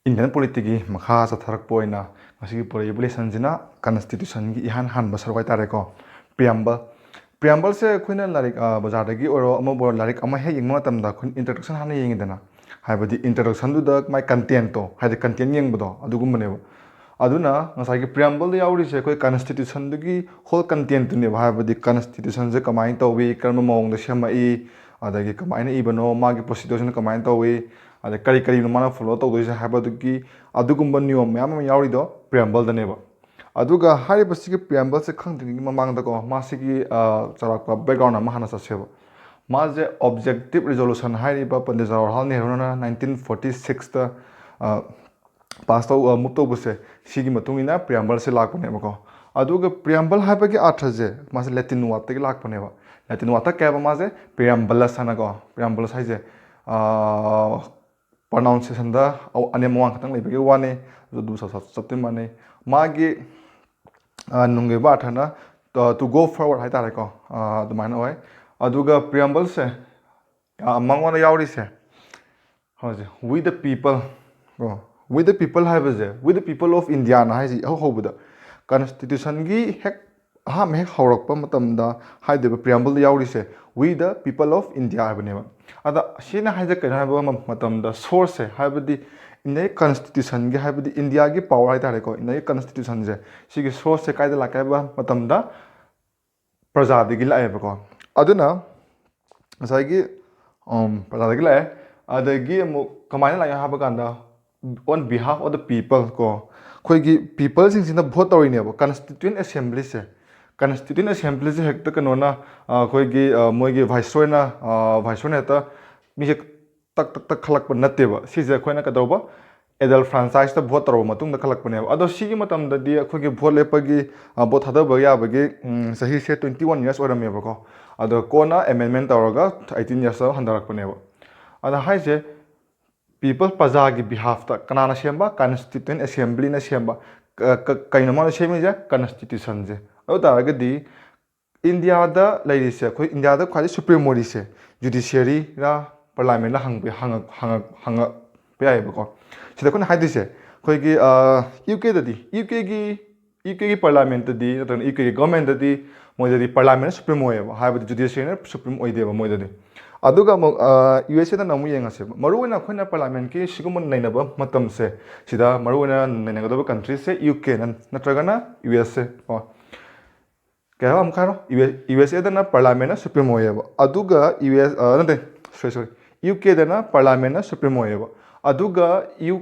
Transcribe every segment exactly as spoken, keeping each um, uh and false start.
Indian politicꯀꯤ ꯃꯈꯥ ꯆꯠꯊꯔꯛꯄ ꯑꯣꯏꯅ ꯉꯁꯤꯒꯤ ꯄꯨꯔꯛꯏꯕ lessonꯁꯤꯅ constitutionꯒꯤ ꯏꯍꯥꯟ ꯍꯥꯟꯕ ꯁꯔꯨꯛ ꯍꯥꯏꯇꯥꯔꯦꯀꯣ, preamble꯫ Preambleꯁꯦ ꯑꯩꯈꯣꯏꯅ ꯂꯥꯏꯔꯤꯛ, ꯑ, ꯕꯖꯥꯔꯗꯒꯤ ꯑꯣꯏꯔꯣ, ꯑꯃꯕꯨ ꯑꯣꯏꯔꯣ, ꯂꯥꯏꯔꯤꯛ ꯑꯃ ꯍꯦꯛ ꯌꯦꯡꯕ ꯃꯇꯝꯗ ꯑꯩꯈꯣꯏꯅ introduction ꯍꯥꯟꯅ ꯌꯦꯡꯉꯤꯗꯅ, ꯍꯥꯏꯕꯗꯤ introductionꯗꯨꯗ ꯃꯥꯏ contentꯇꯣ, ꯍꯥꯏꯗꯤ content ꯌꯦꯡꯕꯗꯣ ꯑꯗꯨꯒꯨꯝꯕꯅꯦꯕ꯫ ꯑꯗꯨꯅ ꯉꯁꯥꯏꯒꯤ preambleꯗ ꯌꯥꯎꯔꯤꯁꯦ ꯑꯩꯈꯣꯏ constitutionꯗꯨꯒꯤ whole contentꯇꯨꯅꯦꯕ, ꯍꯥꯏꯕꯗꯤ constitutionꯁꯦ ꯀꯃꯥꯏꯅ ꯇꯧꯏ, ꯀꯔꯝꯕ ꯃꯑꯣꯡꯗ ꯁꯦꯝꯃꯛꯏ, ꯑꯗꯒꯤ ꯀꯃꯥꯏꯅ ꯏꯕꯅꯣ, ꯃꯥꯒꯤ procedureꯁꯤꯅ ꯀꯃꯥꯏꯅ ꯇꯧꯏ, ꯑꯗꯩ ꯀꯔꯤ ꯀꯔꯤꯅꯣ ꯃꯥꯅ follow ꯇꯧꯗꯣꯏꯁꯦ ꯍꯥꯏꯕꯗꯨꯒꯤ, ꯑꯗꯨꯒꯨꯝꯕ ꯅꯤꯌꯣꯝ ꯃꯌꯥꯝ ꯑꯃ ꯌꯥꯎꯔꯤꯗꯣ preambleꯗꯅꯦꯕ꯫ ꯑꯗꯨꯒ ꯍꯥꯏꯔꯤꯕꯁꯤꯒꯤ preambleꯁꯦ ꯈꯪꯗ꯭ꯔꯤꯉꯩꯒꯤ ꯃꯃꯥꯡꯗꯀꯣ, ꯃꯥꯁꯤꯒꯤ, ꯑ, ꯆꯥꯎꯔꯥꯛꯄ background ꯑꯃ ꯍꯥꯟꯅ ꯆꯠꯁꯦꯕ꯫ ꯃꯥꯁꯦ Objective Resolution ꯍꯥꯏꯔꯤꯕ ꯄꯟꯗꯤꯠ ꯖꯋꯥꯍꯔꯂꯥꯜ ꯅꯦꯍꯔꯨꯅ nineteen forty sixꯇ, ꯑ, pass ꯇꯧ-, ꯑ, move ꯇꯧꯕꯁꯦ, ꯁꯤꯒꯤ ꯃꯇꯨꯡ ꯏꯟꯅ preambleꯁꯦ ꯂꯥꯛꯄꯅꯦꯕꯀꯣ꯫ ꯑꯗꯨꯒ preamble ꯍꯥꯏꯕꯒꯤ ꯑꯥꯔꯊꯁꯦ ꯃꯥꯁꯦ Latin wordꯇꯒꯤ ꯂꯥꯛꯄꯅꯦꯕ꯫ Latin wordꯇ ꯀꯩ ꯍꯥꯏꯕ? ꯃꯥꯁꯦ preambulus ꯍꯥꯏꯅꯀꯣ, preambulus ꯍꯥꯏꯁꯦ, ꯑ, pronunciationꯗ ꯑ-, ꯑꯅꯦꯝ ꯑꯋꯥꯡ ꯈꯛꯇꯪ ꯂꯩꯕꯒꯤ ꯋꯥꯅꯤ, ꯑꯗꯨ ꯑꯗꯨꯝ ꯆꯞ ꯆꯞ ꯆꯞꯇꯤ ꯃꯥꯟꯅꯩ꯫ ꯃꯥꯒꯤ, ꯑ, ꯅꯨꯡꯒꯤ ꯑꯣꯏꯕ ꯑꯥꯔꯊꯅ, ꯑ, to go forward ꯍꯥꯏꯇꯥꯔꯦꯀꯣ, ꯑ, ꯑꯗꯨꯃꯥꯏꯅ ꯑꯣꯏ꯫ ꯑꯗꯨꯒ preambleꯁꯦ, ꯑ, ꯃꯉꯣꯟꯗ ꯌꯥꯎꯔꯤꯁꯦ, ꯍꯧꯖꯤꯛ "We the people" ꯀꯣ, "We the people" ꯍꯥꯏꯕꯁꯦ, "We the people of Indiaꯅ" ꯍꯥꯏꯁꯤ ꯏꯍꯧ ꯍꯧꯕꯗ, constitutionꯒꯤ ꯍꯦꯛ ꯑꯍꯥꯟꯕ ꯍꯦꯛ ꯍꯧꯔꯛꯄ ꯃꯇꯝꯗ ꯍꯥꯏꯗꯣꯏꯕ preambleꯗ ꯌꯥꯎꯔꯤꯁꯦ "We the people of India" ꯍꯥꯏꯕꯅꯦꯕ꯫ ꯑꯗ ꯁꯤꯅ ꯍꯥꯏꯁꯦ ꯀꯩꯅꯣ ꯍꯥꯏꯕ ꯃ-, ꯃꯇꯝꯗ sourceꯁꯦ, ꯍꯥꯏꯕꯗꯤ Indiaꯒꯤ constitutionꯒꯤ, ꯍꯥꯏꯕꯗꯤ Indiaꯒꯤ power ꯍꯥꯏꯇꯥꯔꯦꯀꯣ, Indiaꯒꯤ constitutionꯁꯦ, ꯁꯤꯒꯤ sourceꯁꯦ ꯀꯥꯏꯗ ꯂꯥꯛꯀꯦ ꯍꯥꯏꯕ ꯃꯇꯝꯗ ꯄ꯭ꯔꯖꯥꯗꯒꯤ ꯂꯥꯛꯑꯦꯕꯀꯣ꯫ ꯑꯗꯨꯅ ꯉꯁꯥꯏꯒꯤ, ꯎꯝ, ꯄ꯭ꯔꯖꯥꯗꯒꯤ ꯂꯥꯛꯑꯦ꯫ ꯑꯗꯒꯤ ꯑꯃꯨꯛ ꯀꯃꯥꯏꯅ ꯂꯥꯛꯑꯦ ꯍꯥꯏꯕ ꯀꯥꯟꯗ, on behalf of the people ꯀꯣ, ꯑꯩꯈꯣꯏꯒꯤ peopleꯁꯤꯡꯁꯤꯅ vote ꯇꯧꯔꯤꯅꯦꯕ꯫ Constituent Assemblyꯁꯦ, Constituent Assemblyꯁꯦ ꯍꯦꯛꯇ ꯀꯩꯅꯣꯅ, ꯑ, ꯑꯩꯈꯣꯏꯒꯤ, ꯑ, ꯃꯣꯏꯒꯤ viceroyꯅ, ꯑ, viceroyꯅ ꯍꯦꯛꯇ ꯃꯤꯁꯦ ꯇꯛ ꯇꯛ ꯇꯛ ꯈꯜꯂꯛꯄ ꯅꯠꯇꯦꯕ꯫ ꯁꯤꯁꯦ ꯑꯩꯈꯣꯏꯅ ꯀꯩꯗꯧꯕ, adult franchiseꯇ vote ꯇꯧꯔꯕ ꯃꯇꯨꯡꯗ ꯈꯜꯂꯛꯄꯅꯦꯕ꯫ ꯑꯗꯣ ꯁꯤꯒꯤ ꯃꯇꯝꯗꯗꯤ ꯑꯩꯈꯣꯏꯒꯤ vote ꯂꯦꯞꯄꯒꯤ, ꯑ, vote ꯊꯥꯗꯕ ꯌꯥꯕꯒꯤ, ꯎꯝ, ꯆꯍꯤꯁꯦ twenty one years ꯑꯣꯏꯔꯝꯃꯦꯕꯀꯣ꯫ ꯑꯗꯣ ꯀꯣꯟꯅ amendment ꯇꯧꯔꯒ eighteen yearsꯇ ꯍꯟꯊꯔꯛꯄꯅꯦꯕ꯫ ꯑꯗ ꯍꯥꯏꯁꯦ, people, ꯄ꯭ꯔꯖꯥꯒꯤ behalfꯇ ꯀꯅꯥꯅ ꯁꯦꯝꯕ? Constituent Assemblyꯅ ꯁꯦꯝꯕ꯫ ꯀ-, ꯀ-, ꯀꯩꯅꯣ ꯃꯥꯅ ꯁꯦꯝꯃꯤꯁꯦ? Constitutionꯁꯦ꯫ ꯑꯗꯨ ꯇꯥꯔꯒꯗꯤ ꯏꯟꯗꯤꯌꯥꯗ ꯂꯩꯔꯤꯁꯦ, ꯑꯩꯈꯣꯏ ꯏꯟꯗꯤꯌꯥꯗ ꯈ꯭ꯋꯥꯏꯗꯒꯤ supreme ꯑꯣꯏꯔꯤꯁꯦ judiciaryꯔ parliamentꯂ ꯍꯪꯕ, ꯍꯪꯉꯛ-, ꯍꯪꯉꯛ-, ꯍꯪꯉꯛꯄ ꯌꯥꯏꯑꯕꯀꯣ꯫ ꯁꯤꯗ ꯑꯩꯈꯣꯏꯅ ꯍꯥꯏꯗꯣꯏꯁꯦ, ꯑꯩꯈꯣꯏꯒꯤ ꯌꯨ ꯀꯦꯗꯗꯤ, ꯌꯨ ꯀꯦꯒꯤ ꯌꯨ ꯀꯦꯒꯤ ꯄꯥꯔꯂꯥꯃꯦꯟꯇꯗꯤ ꯅꯠꯇ꯭ꯔꯒꯅ ꯌꯨ ꯀꯦꯒꯤ ꯒꯣꯔꯃꯦꯟꯇꯗꯤ, ꯃꯣꯏꯗꯗꯤ ꯄꯥꯔꯂꯥꯃꯦꯟꯅ ꯁꯨꯄ꯭ꯔꯤꯝ ꯑꯣꯏꯌꯦꯕ, ꯍꯥꯏꯕꯗꯤ ꯖꯨꯗꯤꯁꯤꯌꯔꯤꯅ ꯁꯨꯄ꯭ꯔꯤꯝ ꯑꯣꯏꯗꯦꯕ ꯃꯣꯏꯗꯗꯤ꯫ ꯑꯗꯨꯒ ꯑꯃꯨꯛ ꯌꯨ ꯑꯦꯁ ꯑꯦꯗꯅ ꯑꯃꯨꯛ ꯌꯦꯡꯉꯁꯦꯕ꯫ ꯃꯔꯨꯑꯣꯏꯅ ꯑꯩꯈꯣꯏꯅ ꯄꯥꯔꯂꯥꯃꯦꯟꯀꯤ ꯁꯤꯒꯨꯝꯕ ꯅꯩꯅꯕ ꯃꯇꯝꯁꯦ, ꯁꯤꯗ ꯃꯔꯨꯑꯣꯏꯅ ꯅꯩꯅꯒꯗꯕ ꯀꯟꯇ꯭ꯔꯤꯁꯦ ꯌꯨ ꯀꯦꯅ ꯅꯠꯇ꯭ꯔꯒꯅ ꯌꯨ ꯑꯦꯁ ꯑꯦ ꯀꯣ꯫ ꯀꯩ ꯍꯥꯏꯕ ꯑꯃꯨꯛ ꯍꯥꯏꯔꯣ? ꯌꯨ ꯑꯦꯁ ꯑꯦꯗꯅ ꯄꯥꯔꯂꯥꯃꯦꯟꯅ ꯁꯨꯄ꯭ꯔꯤꯝ ꯑꯣꯏꯌꯦꯕ, ꯑꯗꯨꯒ ꯌꯨ ꯑꯦꯁ ꯅꯠꯇꯦ, ꯁꯣꯔꯤ ꯁꯣꯔꯤ, ꯌꯨ ꯀꯦꯗꯅ ꯄꯥꯔꯂꯥꯃꯦꯟꯅ ꯁꯨꯄ꯭ꯔꯤꯝ ꯑꯣꯏꯌꯦꯕ, ꯑꯗꯨꯒ ꯌꯨ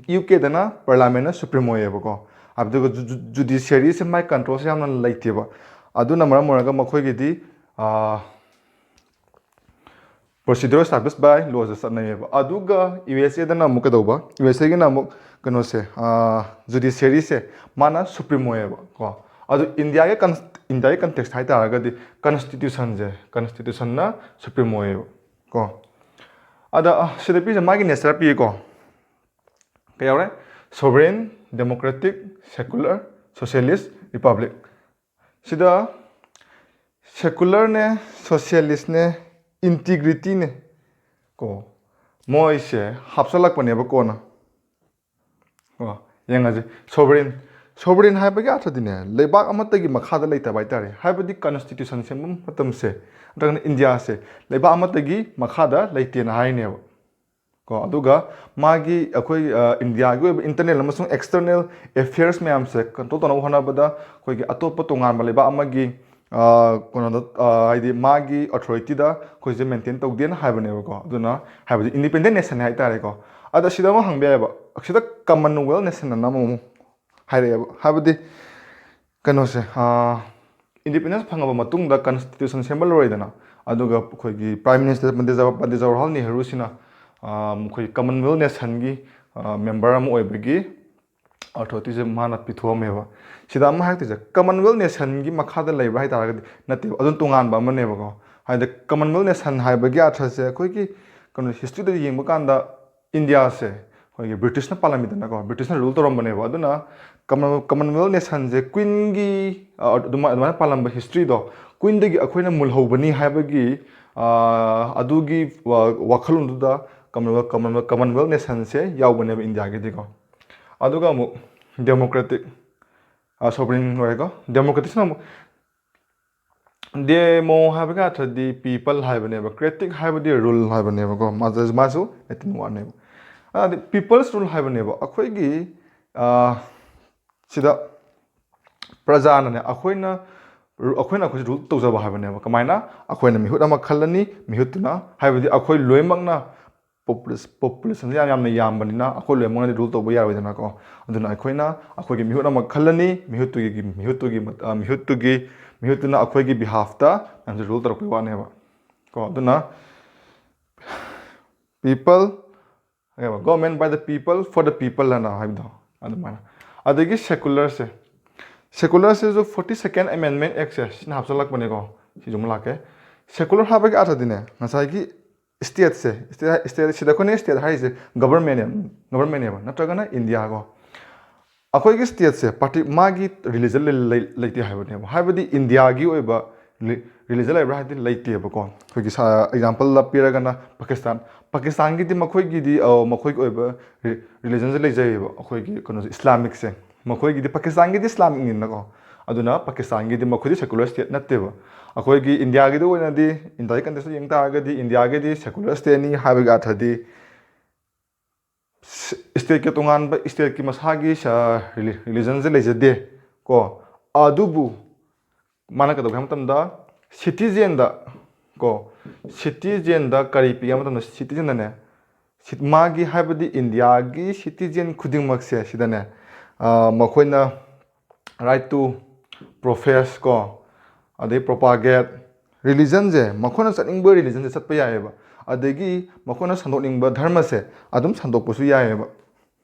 ꯌꯨ ꯀꯦꯗꯅ ꯄꯥꯔꯂꯥꯃꯦꯟꯅ ꯁꯨꯄ꯭ꯔꯤꯝ ꯑꯣꯏꯌꯦꯕꯀꯣ꯫ ꯑꯗꯨꯒ ꯖꯨꯗꯤꯁꯤꯌꯔꯤꯁꯦ ꯃꯥꯏ ꯀꯟꯇ꯭ꯔꯣꯜꯁꯦ ꯌꯥꯝꯅ ꯂꯩꯇꯦꯕ꯫ ꯑꯗꯨꯅ ꯃꯔꯝ ꯑꯣꯏꯔꯒ ꯃꯈꯣꯏꯒꯤꯗꯤ ꯄ꯭ꯔꯣꯁꯤꯗ꯭ꯌꯨꯔ ꯁꯥꯔꯚꯤꯁ ꯕꯥꯏ ꯂꯣꯁꯦ ꯆꯠꯅꯩꯌꯦꯕ꯫ ꯑꯗꯨꯒ ꯌꯨ ꯑꯦꯁ ꯑꯦꯗꯅ ꯑꯃꯨꯛ ꯀꯩꯗꯧꯕ? ꯌꯨ ꯑꯦꯁ ꯑꯦꯒꯤꯅ ꯑꯃꯨꯛ ꯀꯩꯅꯣꯁꯦ, ꯖꯨꯗꯤꯁꯤꯌꯔꯤꯁꯦ ꯃꯥꯅ ꯁꯨꯄ꯭ꯔꯤꯝ ꯑꯣꯏꯌꯦꯕ ꯀꯣ꯫ ꯑꯗꯨ ꯏꯟꯗꯤꯌꯥꯒꯤ ꯀꯟ ꯏꯟꯗꯤꯌꯥꯒꯤ ꯀꯟꯇꯦꯛꯁ ꯍꯥꯏꯇꯥꯔꯒꯗꯤ ꯀꯟꯁꯇꯤꯇ꯭ꯌꯨꯁꯟꯁꯦ, ꯀꯟꯁꯇꯤꯇ꯭ꯌꯨꯁꯟꯅ ꯁꯨꯄ꯭ꯔꯤꯝ ꯑꯣꯏꯌꯦꯕ ꯀꯣ꯫ ꯑꯗ ꯁꯤꯗ ꯄꯤꯔꯤꯁꯦ ꯃꯥꯒꯤ ꯅꯦꯆꯔ ꯄꯤꯔꯦꯀꯣ꯫ ꯀꯩ ꯌꯥꯎꯔꯦ? Sovereign, democratic, secular, socialist, republic꯫ ꯁꯤꯗ ꯁꯦꯀꯨꯂꯔꯅꯦ, ꯁꯣꯁꯤꯌꯦꯂꯤꯁꯅꯦ, ꯏꯟꯇꯤꯒ꯭ꯔꯤꯇꯤꯅꯦ ꯀꯣ, ꯃꯣꯏꯁꯦ ꯍꯥꯞꯆꯜꯂꯛꯄꯅꯦꯕ ꯀꯣꯟꯅ꯫ ꯀꯣ, ꯌꯦꯡꯉꯁꯦ꯫ ꯁꯣꯕꯔꯤꯟ, ꯁꯣꯕꯔꯤꯟ ꯍꯥꯏꯕꯒꯤ ꯑꯥꯔꯊꯗꯤꯅꯦ, ꯂꯩꯕꯥꯛ ꯑꯃꯠꯇꯒꯤ ꯃꯈꯥꯗ ꯂꯩꯇꯕ ꯍꯥꯏꯇꯥꯔꯦ꯫ ꯍꯥꯏꯕꯗꯤ ꯀꯟꯁꯇꯤꯇ꯭ꯌꯨꯁꯟ ꯁꯦꯝꯕ ꯃꯇꯝꯁꯦ, ꯅꯠꯇ꯭ꯔꯒꯅ ꯏꯟꯗꯤꯌꯥꯁꯦ ꯂꯩꯕꯥꯛ ꯑꯃꯠꯇꯒꯤ ꯃꯈꯥꯗ ꯂꯩꯇꯦꯅ ꯍꯥꯏꯅꯦꯕ꯫ ꯀꯣ, ꯑꯗꯨꯒ ꯃꯥꯒꯤ, ꯑꯩꯈꯣꯏ ꯏꯟꯗꯤꯌꯥꯒꯤ ꯑꯣꯏꯕ ꯏꯟꯇꯔꯅꯦꯜ ꯑꯃꯁꯨꯡ ꯑꯦꯛꯁꯇꯔꯅꯦꯜ ꯑꯦꯐꯤꯌꯔꯁ ꯃꯌꯥꯝꯁꯦ ꯀꯟꯇ꯭ꯔꯣꯜ ꯇꯧꯅꯕ ꯍꯣꯠꯅꯕꯗ ꯑꯩꯈꯣꯏꯒꯤ ꯑꯇꯣꯞꯄ ꯇꯣꯉꯥꯟꯕ ꯂꯩꯕꯥꯛ ꯑꯃꯒꯤ ꯀꯩꯅꯣꯗ, ꯍꯥꯏꯗꯤ ꯃꯥꯒꯤ ꯑꯣꯊꯣꯔꯤꯇꯤꯗ ꯑꯩꯈꯣꯏꯁꯦ ꯃꯦꯟꯇꯦꯟ ꯇꯧꯗꯦꯅ ꯍꯥꯏꯕꯅꯦꯕꯀꯣ꯫ ꯑꯗꯨꯅ ꯍꯥꯏꯕꯗꯤ ꯏꯟꯗꯤꯄꯦꯟꯗꯦꯟ ꯅꯦꯁꯟ ꯍꯥꯏꯇꯥꯔꯦꯀꯣ꯫ ꯑꯗ ꯁꯤꯗ ꯑꯃ ꯍꯪꯕ ꯌꯥꯏꯑꯕ, ꯁꯤꯗ ꯀꯃꯟꯋꯦꯜ ꯅꯦꯁꯟ ꯑꯅ ꯑꯃꯃꯨꯛ ꯍꯥꯏꯔꯛꯑꯦꯕ꯫ ꯍꯥꯏꯕꯗꯤ ꯀꯩꯅꯣꯁꯦ, ꯏꯟꯗꯤꯄꯦꯟꯗꯦꯟꯁ ꯐꯪꯉꯕ ꯃꯇꯨꯡꯗ ꯀꯟꯁꯇꯤꯇ꯭ꯌꯨꯁꯟ ꯁꯦꯝꯕ ꯂꯣꯏꯔꯦꯗꯅ, ꯑꯗꯨꯒ ꯑꯩꯈꯣꯏꯒꯤ ꯄ꯭ꯔꯥꯏꯝ ꯃꯤꯅꯤꯁꯇꯔ ꯄꯟꯗꯤꯠ ꯖꯋꯥ-, ꯄꯟꯗꯤꯠ ꯖꯋꯥꯍꯔꯂꯥꯜ ꯅꯦꯍꯔꯨꯁꯤꯅ ꯑꯩꯈꯣꯏ ꯀꯃꯟꯋꯦꯜ ꯅꯦꯁꯟꯒꯤ ꯃꯦꯝꯕꯔ ꯑꯃ ꯑꯣꯏꯕꯒꯤ ꯑꯣꯊꯣꯔꯤꯇꯤꯁꯦ ꯃꯥꯅ ꯄꯤꯊꯣꯛꯑꯝꯃꯦꯕ꯫ ꯁꯤꯗ ꯑꯃ ꯍꯥꯏꯔꯛꯇꯣꯏꯁꯦ, ꯀꯃꯟꯋꯦꯜ ꯅꯦꯁꯟꯒꯤ ꯃꯈꯥꯗ ꯂꯩꯕ꯭ꯔꯥ ꯍꯥꯏꯇꯥꯔꯒꯗꯤ ꯅꯠꯇꯦꯕ, ꯑꯗꯨꯝ ꯇꯣꯉꯥꯟꯕ ꯑꯃꯅꯦꯕꯀꯣ꯫ ꯍꯥꯏꯗꯤ ꯀꯃꯟꯋꯦꯜ ꯅꯦꯁꯟ ꯍꯥꯏꯕꯒꯤ ꯑꯥꯔꯊꯁꯦ ꯑꯩꯈꯣꯏꯒꯤ ꯀꯩꯅꯣ, ꯍꯤꯁꯇ꯭ꯔꯤꯗ ꯌꯦꯡꯕ ꯀꯥꯟꯗ ꯏꯟꯗꯤꯌꯥꯁꯦ ꯑꯩꯈꯣꯏꯒꯤ ꯕ꯭ꯔꯤꯇꯤꯁꯅ ꯄꯥꯜꯂꯝꯃꯤꯗꯅꯀꯣ, ꯕ꯭ꯔꯤꯇꯤꯁꯅ ꯔꯨꯜ ꯇꯧꯔꯝꯕꯅꯦꯕ꯫ ꯑꯗꯨꯅ ꯀꯃꯟ-, ꯀꯃꯟꯋꯦꯜ ꯅꯦꯁꯟꯁꯦ ꯀ꯭ꯋꯤꯟꯒꯤ, ꯑ, ꯑꯗꯨꯃꯥꯏ-, ꯑꯗꯨꯃꯥꯏꯅ ꯄꯥꯜꯂꯝꯕ ꯍꯤꯁꯇ꯭ꯔꯤꯗꯣ, ꯀ꯭ꯋꯤꯟꯗꯒꯤ ꯑꯩꯈꯣꯏꯅ ꯃꯨꯜꯍꯧꯕꯅꯤ ꯍꯥꯏꯕꯒꯤ, ꯑ, ꯑꯗꯨꯒꯤ ꯋꯥ-, ꯋꯥꯈꯜꯂꯣꯟꯗꯨꯗ Commonwealth Commonwealth Commonwealth nationꯁꯦ ꯌꯥꯎꯕꯅꯦꯕ ꯏꯟꯗꯤꯌꯥꯒꯤꯗꯤꯀꯣ꯫ ꯑꯗꯨꯒ ꯑꯃꯨꯛ democratic, sovereign ꯑꯣꯏꯔꯦꯀꯣ꯫ Democraticꯅ ꯑꯃꯨꯛ demo ꯍꯥꯏꯕꯒꯤ ꯑꯔꯊꯗꯤ people ꯍꯥꯏꯕꯅꯦꯕ, cratic ꯍꯥꯏꯕꯗꯤ rule ꯍꯥꯏꯕꯅꯦꯕꯀꯣ꯫ ꯃꯥꯁꯨ ꯃꯥꯁꯨ Latin wordꯅꯦꯕ꯫ ꯑꯗꯤ people's rule ꯍꯥꯏꯕꯅꯦꯕ꯫ ꯑꯩꯈꯣꯏꯒꯤ ꯁꯤꯗ ꯄ꯭ꯔꯖꯥꯅꯅꯦ, ꯑꯩꯈꯣꯏꯅ ꯑꯩꯈꯣꯏꯅ ꯑꯩꯈꯣꯏꯁꯦ rule ꯇꯧꯖꯕ ꯍꯥꯏꯕꯅꯦꯕ꯫ ꯀꯃꯥꯏꯅ? ꯑꯩꯈꯣꯏꯅ ꯃꯤꯍꯨꯠ ꯑꯃ ꯈꯜꯂꯅꯤ, ꯃꯤꯍꯨꯠꯇꯨꯅ, ꯍꯥꯏꯕꯗꯤ ꯑꯩꯈꯣꯏ ꯂꯣꯏꯅꯃꯛꯅ population populationꯁꯦ ꯌꯥꯝ ꯌꯥꯝꯅ ꯌꯥꯝꯕꯅꯤꯅ ꯑꯩꯈꯣꯏ ꯂꯣꯏꯅꯃꯛꯅꯗꯤ rule ꯇꯧꯕ ꯌꯥꯔꯣꯏꯗꯅꯀꯣ꯫ ꯑꯗꯨꯅ ꯑꯩꯈꯣꯏꯅ ꯑꯩꯈꯣꯏꯒꯤ ꯃꯤꯍꯨꯠ ꯑꯃ ꯈꯜꯂꯅꯤ, ꯃꯤꯍꯨꯠꯇꯨꯒꯤ ꯃꯤꯍꯨꯠꯇꯨꯒꯤ ꯃꯤꯍꯨꯠꯇꯨꯒꯤ ꯃꯤꯍꯨꯠꯇꯨꯅ ꯑꯩꯈꯣꯏꯒꯤ behalfꯇ ꯃꯌꯥꯝꯁꯦ rule ꯇꯧꯔꯛꯄꯩ ꯋꯥꯅꯦꯕ ꯀꯣ꯫ ꯑꯗꯨꯅ people, government by the people for the people ꯍꯥꯏꯅ ꯍꯥꯏꯕꯗꯣ ꯑꯗꯨꯃꯥꯏꯅ꯫ ꯑꯗꯒꯤ secularꯁꯦ, secularꯁꯤꯁꯨ forty second Amendment Actꯁꯦ ꯁꯤꯅ ꯍꯥꯞꯆꯜꯂꯛꯄꯅꯦꯀꯣ꯫ ꯁꯤꯁꯨ ꯑꯃꯨꯛ ꯂꯥꯛꯀꯦ꯫ Secular ꯍꯥꯏꯕꯒꯤ ꯑꯔꯊꯗꯤꯅꯦ, ꯉꯁꯥꯏꯒꯤ stateꯁꯦ, state state ꯁꯤꯗ ꯑꯩꯈꯣꯏꯅ state ꯍꯥꯏꯔꯤꯁꯦ government governmentꯅꯦꯕ, ꯅꯠꯇ꯭ꯔꯒꯅ ꯏꯟꯗꯤꯌꯥꯀꯣ꯫ ꯑꯩꯈꯣꯏꯒꯤ stateꯁꯦ parti ꯃꯥꯒꯤ religion ꯂꯩ- ꯂꯩ- ꯂꯩꯇꯦ ꯍꯥꯏꯕꯅꯦꯕ꯫ ꯍꯥꯏꯕꯗꯤ ꯏꯟꯗꯤꯌꯥꯒꯤ ꯑꯣꯏꯕ religion ꯂꯩꯕ꯭ꯔꯥ ꯍꯥꯏꯗꯤ ꯂꯩꯇꯦꯕꯀꯣ꯫ ꯑꯩꯈꯣꯏꯒꯤ exampleꯗ ꯄꯤꯔꯒꯅ ꯄꯥꯀꯤꯁꯇꯥꯟ꯫ ꯄꯥꯀꯤꯁꯇꯥꯟꯒꯤꯗꯤ ꯃꯈꯣꯏꯒꯤꯗꯤ ꯃꯈꯣꯏꯒꯤ ꯑꯣꯏꯕ religionꯁꯦ ꯂꯩꯖꯩꯌꯦꯕ꯫ ꯑꯩꯈꯣꯏꯒꯤ ꯀꯩꯅꯣꯁꯦ, Islamicꯁꯦ꯫ ꯃꯈꯣꯏꯒꯤꯗꯤ, ꯄꯥꯀꯤꯁꯇꯥꯟꯒꯤꯗꯤ Islamicꯅꯤꯅꯀꯣ꯫ ꯑꯗꯨꯅ ꯄꯥꯀꯤꯁꯇꯥꯟꯒꯤꯗꯤ ꯃꯈꯣꯏꯗꯤ secular state ꯅꯠꯇꯦꯕ꯫ ꯑꯩꯈꯣꯏꯒꯤ ꯏꯟꯗꯤꯌꯥꯒꯤꯗ ꯑꯣꯏꯅꯗꯤ, ꯏꯟꯗꯤꯌꯥꯒꯤ contextꯇ ꯌꯦꯡ ꯇꯥꯔꯒꯗꯤ ꯏꯟꯗꯤꯌꯥꯒꯤꯗꯤ secular stateꯅꯤ ꯍꯥꯏꯕꯒꯤ ꯑꯔꯊꯗꯤ stateꯀꯤ ꯇꯣꯉꯥꯟꯕ stateꯀꯤ ꯃꯁꯥꯒꯤ religionꯁꯦ ꯂꯩꯖꯗꯦ ꯀꯣ꯫ ꯑꯗꯨꯕꯨ ꯃꯥꯅ ꯀꯩꯗꯧꯒꯦ ꯍꯥꯏꯕ ꯃꯇꯝꯗ citizenꯗ ꯀꯣ, citizenꯗ ꯀꯔꯤ ꯄꯤꯒꯦ ꯍꯥꯏꯕ ꯃꯇꯝꯗ citizenꯗꯅꯦ, ꯃꯥꯒꯤ, ꯍꯥꯏꯕꯗꯤ ꯏꯟꯗꯤꯌꯥꯒꯤ citizen ꯈꯨꯗꯤꯡꯃꯛꯁꯦ ꯁꯤꯗꯅꯦ ꯃꯈꯣꯏꯅ right to profess ꯀꯣ, ꯑꯗꯩ propagate, religionꯁꯦ ꯃꯈꯣꯏꯅ ꯆꯠꯅꯤꯡꯕ religionꯁꯦ ꯆꯠꯄ ꯌꯥꯏꯑꯕ꯫ ꯑꯗꯒꯤ ꯃꯈꯣꯏꯅ ꯁꯟꯗꯣꯛꯅꯤꯡꯕ ꯙꯔꯃꯁꯦ ꯑꯗꯨꯝ ꯁꯟꯗꯣꯛꯄꯁꯨ ꯌꯥꯏꯑꯕ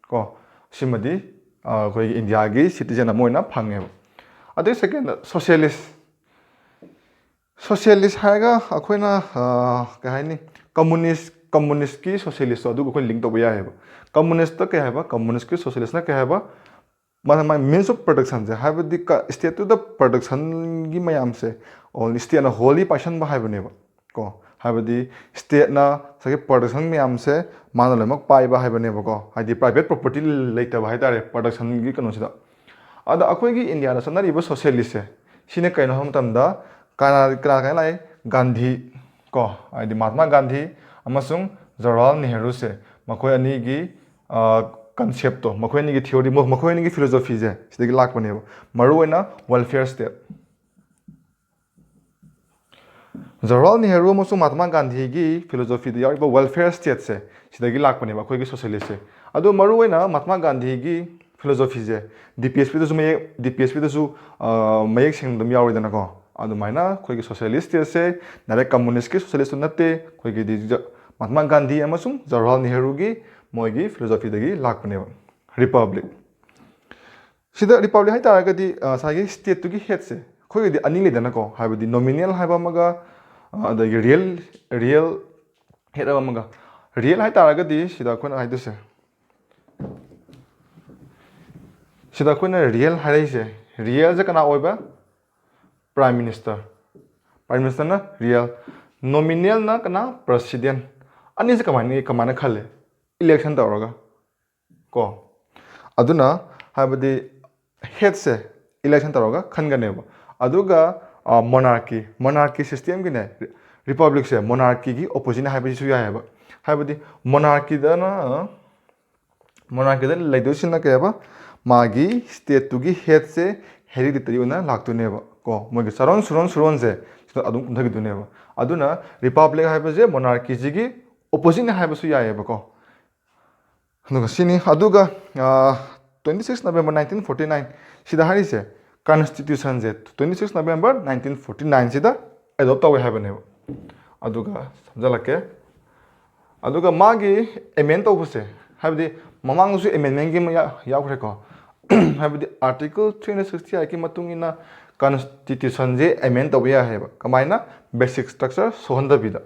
ꯀꯣ꯫ ꯁꯤꯃꯗꯤ ꯑꯩꯈꯣꯏꯒꯤ ꯏꯟꯗꯤꯌꯥꯒꯤ citizen ꯑꯃ ꯑꯣꯏꯅ ꯐꯪꯉꯦꯕ꯫ ꯑꯗꯩ second, socialist꯫ Socialist ꯍꯥꯏꯔꯒ ꯑꯩꯈꯣꯏꯅ ꯀꯩ ꯍꯥꯏꯅꯤ, communist communistꯀꯤ socialistꯇꯣ ꯑꯗꯨꯒ ꯑꯩꯈꯣꯏꯅ link ꯇꯧꯕ ꯌꯥꯏꯑꯕ꯫ Communistꯇ ꯀꯩ ꯍꯥꯏꯕ, communistꯀꯤ socialistꯅ ꯀꯩ ꯍꯥꯏꯕ, ꯃꯥꯅ ꯃꯥꯒꯤ means of productionꯁꯦ, ꯍꯥꯏꯕꯗꯤ stateꯇꯨꯗ productionꯒꯤ ꯃꯌꯥꯝꯁꯦ stateꯅ wholly ꯄꯥꯏꯁꯟꯕ ꯍꯥꯏꯕꯅꯦꯕ ꯀꯣ꯫ ꯍꯥꯏꯕꯗꯤ stateꯅ ꯉꯁꯥꯏꯒꯤ production ꯃꯌꯥꯝꯁꯦ ꯃꯥꯅ ꯂꯣꯏꯅꯃꯛ ꯄꯥꯏꯕ ꯍꯥꯏꯕꯅꯦꯕꯀꯣ, ꯍꯥꯏꯗꯤ private property ꯂꯩꯇꯕ ꯍꯥꯏꯇꯥꯔꯦ productionꯒꯤ ꯀꯩꯅꯣꯁꯤꯗ꯫ ꯑꯗ ꯑꯩꯈꯣꯏꯒꯤ ꯏꯟꯗꯤꯌꯥꯗ ꯆꯠꯅꯔꯤꯕ socialistꯁꯦ ꯁꯤꯅ ꯀꯩꯅꯣ ꯍꯥꯏꯕ ꯃꯇꯝꯗ ꯀꯅꯥ ꯀꯅꯥ ꯀꯅꯥ ꯂꯥꯛꯏ? ꯒꯥꯟꯙꯤ ꯀꯣ, ꯍꯥꯏꯗꯤ ꯃꯍꯥꯇꯃꯥ ꯒꯥꯟꯙꯤ ꯑꯃꯁꯨꯡ ꯖꯋꯥꯍꯔꯂꯥꯜ ꯅꯦꯍꯔꯨꯁꯦ, ꯃꯈꯣꯏ ꯑꯅꯤꯒꯤ conceptꯇꯣ, ꯃꯈꯣꯏ ꯑꯅꯤꯒꯤ theory, ꯃꯈꯣꯏ ꯑꯅꯤꯒꯤ philosophyꯁꯦ ꯁꯤꯗꯒꯤ ꯂꯥꯛꯄꯅꯦꯕ꯫ ꯃꯔꯨꯑꯣꯏꯅ welfare state꯫ ꯖꯋꯥꯍꯔꯂꯥꯜ ꯅꯦꯍꯔꯨ ꯑꯃꯁꯨꯡ ꯃꯍꯥꯇꯃꯥ ꯒꯥꯟꯙꯤꯒꯤ philosophyꯗ ꯌꯥꯎꯔꯤꯕ welfare stateꯁꯦ ꯁꯤꯗꯒꯤ ꯂꯥꯛꯄꯅꯦꯕ ꯑꯩꯈꯣꯏꯒꯤ socialistꯁꯦ꯫ ꯑꯗꯣ ꯃꯔꯨꯑꯣꯏꯅ ꯃꯍꯥꯇꯃꯥ ꯒꯥꯟꯙꯤꯒꯤ philosophyꯁꯦ DPSPꯗꯁꯨ ꯃꯌꯦꯛ, DPSPꯗꯁꯨ ꯃꯌꯦꯛ ꯁꯦꯡꯅ ꯑꯗꯨꯝ ꯌꯥꯎꯔꯤꯗꯅꯀꯣ꯫ ꯑꯗꯨꯃꯥꯏꯅ ꯑꯩꯈꯣꯏꯒꯤ socialist stateꯁꯦ direct communistꯀꯤ socialistꯇꯨ ꯅꯠꯇꯦ, ꯑꯩꯈꯣꯏꯒꯤꯗꯤ ꯖ-, ꯃꯍꯥꯇꯃꯥ ꯒꯥꯟꯙꯤ ꯑꯃꯁꯨꯡ ꯖꯋꯥꯍꯔꯂꯥꯜ ꯅꯦꯍꯔꯨꯒꯤ ꯃꯣꯏꯒꯤ philosophyꯗꯒꯤ ꯂꯥꯛꯄꯅꯦꯕ꯫ Republic꯫ ꯁꯤꯗ republic ꯍꯥꯏꯇꯥꯔꯒꯗꯤ ꯉꯁꯥꯏꯒꯤ stateꯇꯨꯒꯤ headꯁꯦ ꯑꯩꯈꯣꯏꯒꯤꯗꯤ ꯑꯅꯤ ꯂꯩꯗꯅꯀꯣ, ꯍꯥꯏꯕꯗꯤ nominal ꯍꯥꯏꯕ ꯑꯃꯒ ꯑꯗꯒꯤ real, real head ꯍꯥꯏꯕ ꯑꯃꯒ꯫ Real ꯍꯥꯏꯇꯥꯔꯒꯗꯤ ꯁꯤꯗ ꯑꯩꯈꯣꯏꯅ ꯍꯥꯏꯗꯣꯏꯁꯦ, ꯁꯤꯗ ꯑꯩꯈꯣꯏꯅ real ꯍꯥꯏꯔꯛꯏꯁꯦ, realꯁꯦ ꯀꯅꯥ ꯑꯣꯏꯕ? Prime Minister꯫ Prime Ministerꯅ real꯫ Nominalꯅ ꯀꯅꯥ? President꯫ ꯑꯅꯤꯁꯦ ꯀꯃꯥꯏꯅ, ꯀꯃꯥꯏꯅ ꯈꯜꯂꯦ? Election ꯇꯧꯔꯒ ꯀꯣ꯫ ꯑꯗꯨꯅ ꯍꯥꯏꯕꯗꯤ headꯁꯦ election ꯇꯧꯔꯒ ꯈꯟꯒꯅꯦꯕ꯫ ꯑꯗꯨꯒ monarchy, monarchy systemꯒꯤꯅꯦ, republicꯁꯦ monarchyꯒꯤ opposite ꯍꯥꯏꯕꯁꯤꯁꯨ ꯌꯥꯏꯑꯕ꯫ ꯍꯥꯏꯕꯗꯤ monarchyꯗꯅ, monarchyꯗ ꯂꯩꯗꯣꯏꯁꯤꯅ ꯀꯩ ꯍꯥꯏꯕ? ꯃꯥꯒꯤ stateꯇꯨꯒꯤ headꯁꯦ hereditary ꯑꯣꯏꯅ ꯂꯥꯛꯇꯣꯏꯅꯦꯕ ꯀꯣ, ꯃꯣꯏꯒꯤ ꯆꯥꯔꯣꯟ ꯁꯨꯔꯣꯟ ꯁꯨꯔꯣꯟꯁꯦ ꯁꯤꯗ ꯑꯗꯨꯝ ꯀꯨꯝꯊꯈꯤꯗꯣꯏꯅꯦꯕ꯫ ꯑꯗꯨꯅ republic ꯍꯥꯏꯕꯁꯦ monarchyꯁꯤꯒꯤ oppositeꯅꯦ ꯍꯥꯏꯕꯁꯨ ꯌꯥꯏꯑꯕꯀꯣ꯫ ꯑꯗꯨꯒ ꯁꯤꯅꯤ꯫ ꯑꯗꯨꯒ twenty six November nineteen forty nine ꯁꯤꯗ ꯍꯥꯏꯔꯤꯁꯦ, constitutionꯁꯦ twenty six November nineteen forty nineꯁꯤꯗ adopt ꯇꯧꯋꯦ ꯍꯥꯏꯕꯅꯦꯕ꯫ ꯑꯗꯨꯒ ꯁꯝꯖꯜꯂꯛꯀꯦ꯫ ꯑꯗꯨꯒ ꯃꯥꯒꯤ amend ꯇꯧꯕꯁꯦ, ꯍꯥꯏꯕꯗꯤ ꯃꯃꯥꯡꯗꯁꯨ amendmentꯀꯤ ꯑꯃ ꯌꯥ-, ꯌꯥꯎꯈ꯭ꯔꯦꯀꯣ꯫ ꯍꯥꯏꯕꯗꯤ article three hundred sixty eightꯀꯤ ꯃꯇꯨꯡ ꯏꯟꯅ constitutionꯁꯦ amend ꯇꯧꯕ ꯌꯥꯏ ꯍꯥꯏꯕ꯫ ꯀꯃꯥꯏꯅ? Basic structure ꯁꯣꯛꯍꯟꯗꯕꯤꯗ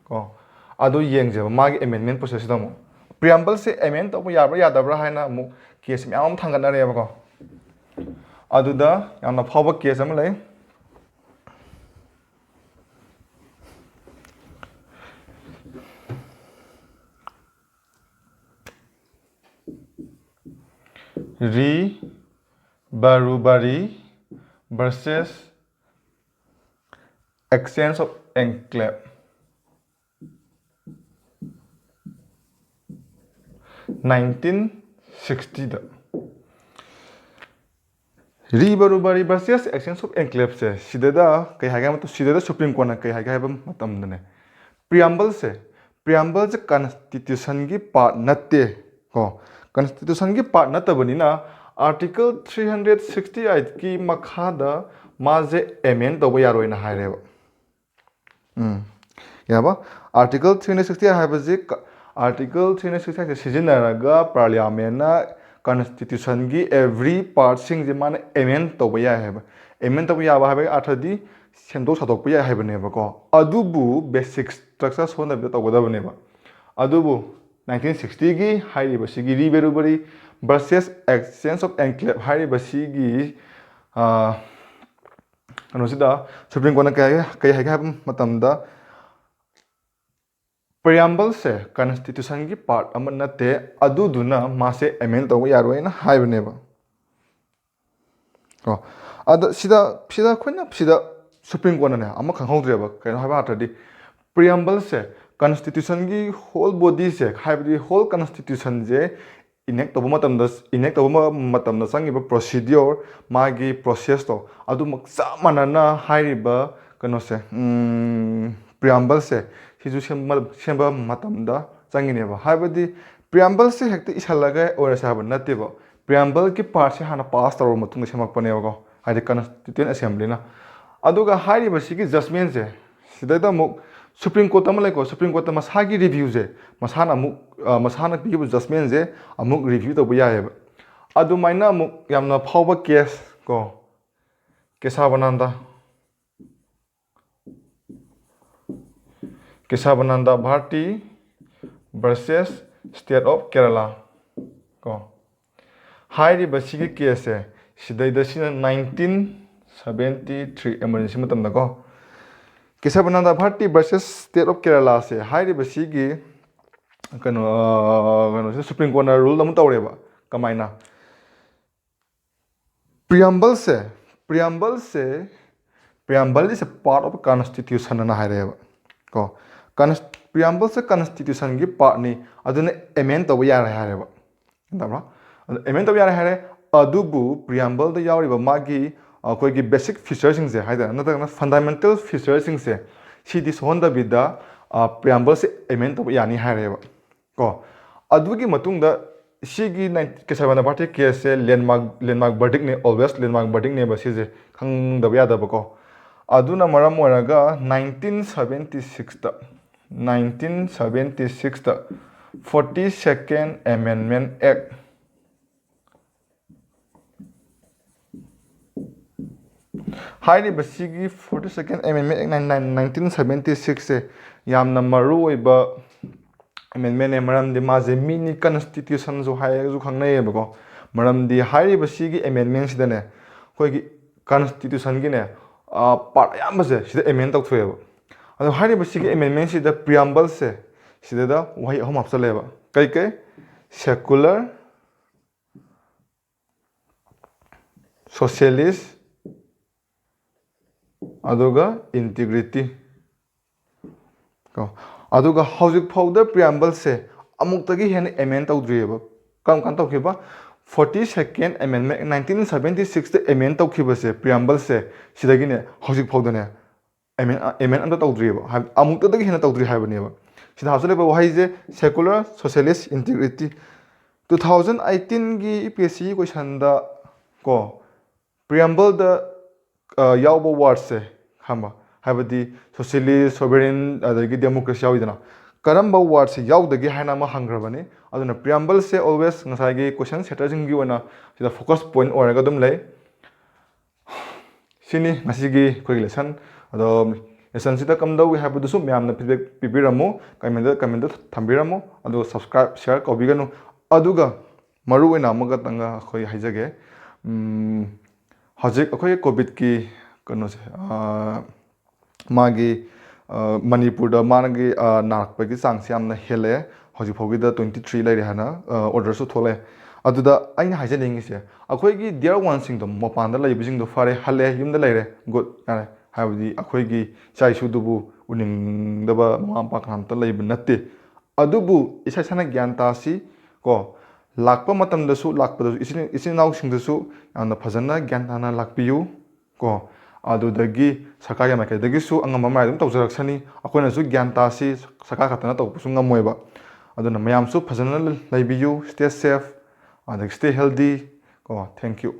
ꯀꯣ꯫ ꯑꯗꯨ ꯌꯦꯡꯁꯦꯕ ꯃꯥꯒꯤ amendment processꯁꯤꯗ ꯑꯃꯨꯛ꯫ Preambleꯁꯦ amend ꯇꯧꯕ ꯌꯥꯕ꯭ꯔꯥ ꯌꯥꯗꯕ꯭ꯔꯥ ꯍꯥꯏꯅ ꯑꯃꯨꯛ case ꯃꯌꯥꯝ ꯑꯃ ꯊꯥꯡꯒꯠꯅꯔꯦꯕꯀꯣ꯫ ꯑꯗꯨꯗ ꯌꯥꯝꯅ ꯐꯥꯎꯕ case ꯑꯃ ꯂꯩ꯫ Ri Barubari versus Exchange of Enclave, nineteen sixty-ꯗ꯫ Ri Barubari versus Exchange of Enclave ꯁꯦ ꯁꯤꯗꯩꯗ ꯀꯩ ꯍꯥꯏꯒꯦ ꯍꯥꯏꯕ ꯃꯇꯝ, ꯁꯤꯗꯩꯗ Supreme Courtꯅ ꯀꯩ ꯍꯥꯏꯒꯦ ꯍꯥꯏꯕ ꯃꯇꯝꯗꯅꯦ, Preamble ꯁꯦ, Preamble ꯁꯦ Constitutionꯒꯤ part ꯅꯠꯇꯦ ꯀꯣ꯫ Constitutionꯒꯤ part ꯅꯠꯇꯕꯅꯤꯅ Article three hundred sixty-eightꯀꯤ ꯃꯈꯥꯗ ꯃꯥꯁꯦ amend ꯇꯧꯕ ꯌꯥꯔꯣꯏꯅ ꯍꯥꯏꯔꯦꯕ꯫ ꯎꯝ꯫ ꯌꯥꯕ? Article three hundred sixty ꯍꯥꯏꯕꯁꯤ ꯀ-, Article three hundred sixty ꯁꯦ ꯁꯤꯖꯤꯟꯅꯔꯒ Parliamentꯅ Constitutionꯒꯤ every partꯁꯤꯡꯁꯦ ꯃꯥꯅ amend ꯇꯧꯕ ꯌꯥꯏ ꯍꯥꯏꯕ꯫ Amend ꯇꯧꯕ ꯌꯥꯕ ꯍꯥꯏꯕꯒꯤ ꯑꯥꯔꯊꯗꯤ ꯁꯦꯝꯗꯣꯛ ꯁꯥꯗꯣꯛꯄ ꯌꯥꯏ ꯍꯥꯏꯕꯅꯦꯕꯀꯣ꯫ ꯑꯗꯨꯕꯨ basic structure ꯁꯣꯟꯗꯕꯤꯗ ꯇꯧꯒꯗꯕꯅꯦꯕ꯫ ꯑꯗꯨꯕꯨ nineteen sixtyꯒꯤ ꯍꯥꯏꯔꯤꯕꯁꯤꯒꯤ Ri Barubari versus Exchange of Enclave ꯍꯥꯏꯔꯤꯕꯁꯤꯒꯤ, ꯑ, ꯀꯩꯅꯣꯁꯤꯗ Supreme Courtꯅ ꯀꯩ ꯍꯥꯏꯒꯦ, ꯀꯩ ꯍꯥꯏꯒꯦ ꯍꯥꯏꯕ ꯃꯇꯝꯗ, Preambleꯁꯦ Constitutionꯒꯤ part ꯑꯃ ꯅꯠꯇꯦ, ꯑꯗꯨꯗꯨꯅ ꯃꯥꯁꯦ amend ꯇꯧꯕ ꯌꯥꯔꯣꯏꯅ ꯍꯥꯏꯕꯅꯦꯕ꯫ ꯀꯣ, ꯑꯗ ꯁꯤꯗ, ꯁꯤꯗ ꯑꯩꯈꯣꯏꯅ ꯁꯤꯗ Supreme Courtꯅꯅꯦ ꯑꯃ ꯈꯪꯍꯧꯗ꯭ꯔꯦꯕ, ꯀꯩꯅꯣ ꯍꯥꯏꯕ ꯃꯇꯝꯗꯗꯤ, Preambleꯁꯦ Constitutionꯒꯤ whole bodyꯁꯦ, ꯍꯥꯏꯕꯗꯤ whole Constitutionꯁꯦ enact ꯇꯧꯕ ꯃꯇꯝꯗ, enact ꯇꯧꯕ ꯃ-, ꯃꯇꯝꯗ ꯆꯪꯉꯤꯕ procedure, ꯃꯥꯒꯤ processꯇꯣ, ꯑꯗꯨꯃꯛ ꯆꯞ ꯃꯥꯟꯅꯅ ꯍꯥꯏꯔꯤꯕ ꯀꯩꯅꯣꯁꯦ, ꯎꯝ, Preambleꯁꯦ, ꯁꯤꯁꯨ ꯁꯦꯝꯕ, ꯁꯦꯝꯕ ꯃꯇꯝꯗ ꯆꯪꯉꯤꯅꯦꯕ꯫ ꯍꯥꯏꯕꯗꯤ Preambleꯁꯦ ꯍꯦꯛꯇ ꯏꯁꯜꯂꯒ ꯑꯣꯏꯔꯁꯦ ꯍꯥꯏꯕ ꯅꯠꯇꯦꯕ꯫ Preambleꯒꯤ partꯁꯦ ꯍꯥꯟꯅ pass ꯇꯧꯔꯕ ꯃꯇꯨꯡꯗ ꯁꯦꯝꯃꯛꯄꯅꯦꯕꯀꯣ, ꯍꯥꯏꯗꯤ Constituent Assemblyꯅ꯫ ꯑꯗꯨꯒ ꯍꯥꯏꯔꯤꯕꯁꯤꯒꯤ judgementꯁꯦ, ꯁꯤꯗꯩꯗ ꯑꯃꯨꯛ Supreme Court ꯑꯃ ꯂꯩꯀꯣ, Supreme Courtꯇ ꯃꯁꯥꯒꯤ reviewꯁꯦ, ꯃꯁꯥꯅ ꯑꯃꯨꯛ, ꯑ, ꯃꯁꯥꯅ ꯄꯤꯈꯤꯕ judgementꯁꯦ ꯑꯃꯨꯛ review ꯇꯧꯕ ꯌꯥꯏꯑꯕ꯫ ꯑꯗꯨꯃꯥꯏꯅ ꯑꯃꯨꯛ ꯌꯥꯝꯅ ꯐꯥꯎꯕ case ꯀꯣ, Kesavananda, Kesavananda Bharati versus State of Kerala ꯀꯣ꯫ ꯍꯥꯏꯔꯤꯕ ꯁꯤꯒꯤ caseꯁꯦ, ꯁꯤꯗꯩꯗ ꯁꯤꯅ nineteen seventy three emergency ꯃꯇꯝꯗꯀꯣ, Kesavananda Bharati versus State of Keralaꯁꯦ, ꯍꯥꯏꯔꯤꯕ ꯁꯤꯒꯤ ꯀꯩꯅꯣ, ꯑ, ꯀꯩꯅꯣꯁꯦ Supreme Courtꯅ rule ꯑꯃ ꯇꯧꯔꯦꯕ꯫ ꯀꯃꯥꯏꯅ? Preamble say preamble say preamble is a part of constitution ꯑꯅ ꯍꯥꯏꯔꯛꯑꯦꯕ ꯀꯣ꯫ Preamble ꯁꯦ constitution ꯒꯤ part ꯅꯤ, ꯑꯗꯨꯅ amend ꯇꯧꯕ ꯌꯥꯔꯦ ꯍꯥꯏꯔꯦꯕ꯫ ꯒ꯭ꯌꯥꯟ ꯇꯥꯕ꯭ꯔꯥ? ꯑꯗꯨ amend ꯇꯧꯕ ꯌꯥꯔꯦ ꯍꯥꯏꯔꯦ꯫ ꯑꯗꯨꯕꯨ preamble ꯗ ꯌꯥꯎꯔꯤꯕ ꯃꯥꯒꯤ ꯑꯩꯈꯣꯏꯒꯤ basic feature ꯁꯤꯡꯁꯦ ꯍꯥꯏꯇꯥꯔꯦ, ꯅꯠꯇ꯭ꯔꯒꯅ fundamental feature ꯁꯤꯡꯁꯦ ꯁꯤꯗꯤ ꯁꯣꯛꯍꯟꯗꯕꯤꯗ preamble ꯁꯦ amend ꯇꯧꯕ ꯌꯥꯅꯤ ꯍꯥꯏꯔꯦꯕ ꯀꯣ꯫ ꯑꯗꯨꯒꯤ ꯃꯇꯨꯡꯗ ꯁꯤꯒꯤ ꯅꯥꯏꯟ-, ꯀꯦꯁꯕ ꯅꯕꯥꯇꯤ ꯀꯦꯁꯁꯦ landmark, landmark verdict ꯅꯦ, always landmark verdict ꯅꯦꯕ ꯁꯤꯁꯦ, ꯈꯪꯗꯕ ꯌꯥꯗꯕꯀꯣ꯫ ꯑꯗꯨꯅ ꯃꯔꯝ ꯑꯣꯏꯔꯒ nineteen seventy six ꯇ, nineteen seventy six ꯇ forty second Amendment Act ꯍꯥꯏꯔꯤꯕꯁꯤꯒꯤ forty second Amendment Act nineteen seventy six ꯁꯦ ꯌꯥꯝꯅ ꯃꯔꯨ ꯑꯣꯏꯕ amendment ꯅꯦ, ꯃꯔꯝꯗꯤ ꯃꯥꯁꯦ mini constitution ꯁꯨ ꯍꯥꯏꯔꯒꯁꯨ ꯈꯪꯅꯩꯌꯦꯕꯀꯣ꯫ ꯃꯔꯝꯗꯤ ꯍꯥꯏꯔꯤꯕꯁꯤꯒꯤ amendment ꯁꯤꯗꯅꯦ, ꯑꯩꯈꯣꯏꯒꯤ constitution ꯒꯤꯅꯦ, part ꯑꯌꯥꯝꯕꯁꯦ ꯁꯤꯗ amend ꯇꯧꯊꯣꯛꯑꯦꯕ꯫ ꯑꯗꯣ ꯍꯥꯏꯔꯤꯕꯁꯤꯒꯤ amendment ꯁꯤꯗ preamble ꯁꯦ ꯁꯤꯗ ꯋꯥꯍꯩ ꯑꯍꯨꯝ ꯍꯥꯞꯆꯜꯂꯦꯕ꯫ ꯀꯩ ꯀꯩ? Secular, socialist, ꯑꯗꯨꯒ integrity ꯀꯣ꯫ ꯑꯗꯨꯒ ꯍꯧꯖꯤꯛ ꯐꯥꯎꯗ preamble ꯁꯦ ꯑꯃꯨꯛꯇꯒꯤ ꯍꯦꯟꯅ amend ꯇꯧꯗ꯭ꯔꯤꯑꯕ꯫ ꯀꯔꯝ ꯀꯥꯟꯗ ꯇꯧꯈꯤꯕ? Forty second Amendment nineteen seventy six ꯇ amend ꯇꯧꯈꯤꯕꯁꯦ, preamble ꯁꯦ, ꯁꯤꯗꯒꯤꯅꯦ ꯍꯧꯖꯤꯛ ꯐꯥꯎꯗꯅꯦ amend, amend ꯑꯝꯇ ꯇꯧꯗ꯭ꯔꯤꯑꯕ꯫ ꯍꯥꯏꯕꯗꯤ ꯑꯃꯨꯛꯇꯗꯒꯤ ꯍꯦꯟꯅ ꯇꯧꯗ꯭ꯔꯤ ꯍꯥꯏꯕꯅꯦꯕ꯫ ꯁꯤꯗ ꯍꯥꯞꯆꯜꯂꯤꯕ ꯋꯥꯍꯩꯁꯦ secular, socialist, integrity꯫ Two thousand eighteen ꯒꯤ UPSC ꯒꯤ question ꯗ ꯀꯣ, preamble ꯗ ꯌꯥꯎꯕ word ꯁꯦ, ꯈꯪꯕ? ꯍꯥꯏꯕꯗꯤ socialist, sovereign, ꯑꯗꯒꯤ democracy ꯌꯥꯎꯏꯗꯅ, ꯀꯔꯝꯕ word ꯁꯦ ꯌꯥꯎꯗꯒꯦ ꯍꯥꯏꯅ ꯑꯃ ꯍꯪꯈ꯭ꯔꯕꯅꯤ꯫ ꯑꯗꯨꯅ preamble ꯁꯦ always ꯉꯁꯥꯏꯒꯤ question setter ꯁꯤꯡꯒꯤ ꯑꯣꯏꯅ ꯁꯤꯗ focus point ꯑꯣꯏꯔꯒ ꯑꯗꯨꯝ ꯂꯩ꯫ ꯁꯤꯅꯤ ꯉꯁꯤꯒꯤ ꯑꯩꯈꯣꯏꯒꯤ lesson꯫ ꯑꯗꯣ lesson ꯁꯤꯗ ꯀꯝꯗꯧꯏ ꯍꯥꯏꯕꯗꯨꯁꯨ ꯃꯌꯥꯝꯅ feedback ꯄꯤꯕꯤꯔꯝꯃꯨ, comment ꯗ, comment ꯗ ꯊꯝꯕꯤꯔꯝꯃꯨ꯫ ꯑꯗꯨꯒ subscribe, share ꯀꯥꯎꯕꯤꯒꯅꯨ꯫ ꯑꯗꯨꯒ ꯃꯔꯨ ꯑꯣꯏꯅ ꯑꯃꯒꯇꯪꯒ ꯑꯩꯈꯣꯏ ꯍꯥꯏꯖꯒꯦ꯫ ꯎꯝ, ꯍꯧꯖꯤꯛ ꯑꯩꯈꯣꯏꯒꯤ COVID ꯀꯤ ꯀꯩꯅꯣꯁꯦ, ꯑꯥ, ꯃꯥꯒꯤ, ꯑꯥ, ꯃꯅꯤꯄꯨꯔꯗ ꯃꯥꯒꯤ, ꯑꯥ, ꯅꯥꯔꯛꯄꯒꯤ ꯆꯥꯡꯁꯦ ꯌꯥꯝꯅ ꯍꯦꯜꯂꯛꯑꯦ꯫ ꯍꯧꯖꯤꯛ ꯐꯥꯎꯒꯤꯗ twenty three ꯂꯩꯔꯦ ꯍꯥꯏꯅ, ꯑꯥ, order ꯁꯨ ꯊꯣꯛꯂꯛꯑꯦ꯫ ꯑꯗꯨꯗ ꯑꯩꯅ ꯍꯥꯏꯖꯅꯤꯡꯉꯤꯁꯦ, ꯑꯩꯈꯣꯏꯒꯤ dear oneꯁꯤꯡꯗꯣ, ꯃꯄꯥꯟꯗ ꯂꯩꯕꯁꯤꯡꯗꯣ ꯐꯔꯦ, ꯍꯜꯂꯦ, ꯌꯨꯝꯗ ꯂꯩꯔꯦ, good, ꯌꯥꯔꯦ꯫ ꯍꯥꯏꯕꯗꯤ ꯑꯩꯈꯣꯏꯒꯤ ꯏꯆꯥ ꯏꯁꯨꯗꯨꯕꯨ ꯎꯅꯤꯡꯗꯕ ꯃꯃꯥ ꯃꯄꯥ ꯀꯅꯥꯝꯇ ꯂꯩꯕ ꯅꯠꯇꯦ꯫ ꯑꯗꯨꯕꯨ ꯏꯁꯥ ꯏꯁꯥꯅ ꯒ꯭ꯌꯥꯟ ꯇꯥꯁꯤ ꯀꯣ꯫ ꯂꯥꯛꯄ ꯃꯇꯝꯗꯁꯨ, ꯂꯥꯛꯄꯗꯁꯨ ꯏꯆꯤꯟ, ꯏꯆꯤꯟ ꯏꯅꯥꯎꯁꯤꯡꯗꯨꯁꯨ ꯌꯥꯝꯅ ꯐꯖꯅ ꯒ꯭ꯌꯥꯟ ꯇꯥꯅ ꯂꯥꯛꯄꯤꯌꯨ ꯀꯣ꯫ ꯑꯗꯨꯗꯒꯤ ꯁꯔꯀꯥꯔꯒꯤ ꯃꯥꯏꯀꯩꯗꯒꯤꯁꯨ ꯑꯉꯝꯕ ꯃꯥꯏ ꯑꯗꯨꯝ ꯇꯧꯖꯔꯛꯁꯅꯤ꯫ ꯑꯩꯈꯣꯏꯅꯁꯨ ꯒ꯭ꯌꯥꯟ ꯇꯥꯁꯤ, ꯁꯔꯀꯥꯔ ꯈꯛꯇꯅ ꯇꯧꯕꯁꯨ ꯉꯝꯃꯣꯏꯕ꯫ ꯑꯗꯨꯅ ꯃꯌꯥꯝꯁꯨ ꯐꯖꯅ ꯂꯩꯕꯤꯌꯨ, stay safe꯫ ꯑꯗꯒꯤ stay healthy ꯀꯣ꯫ Thank you꯫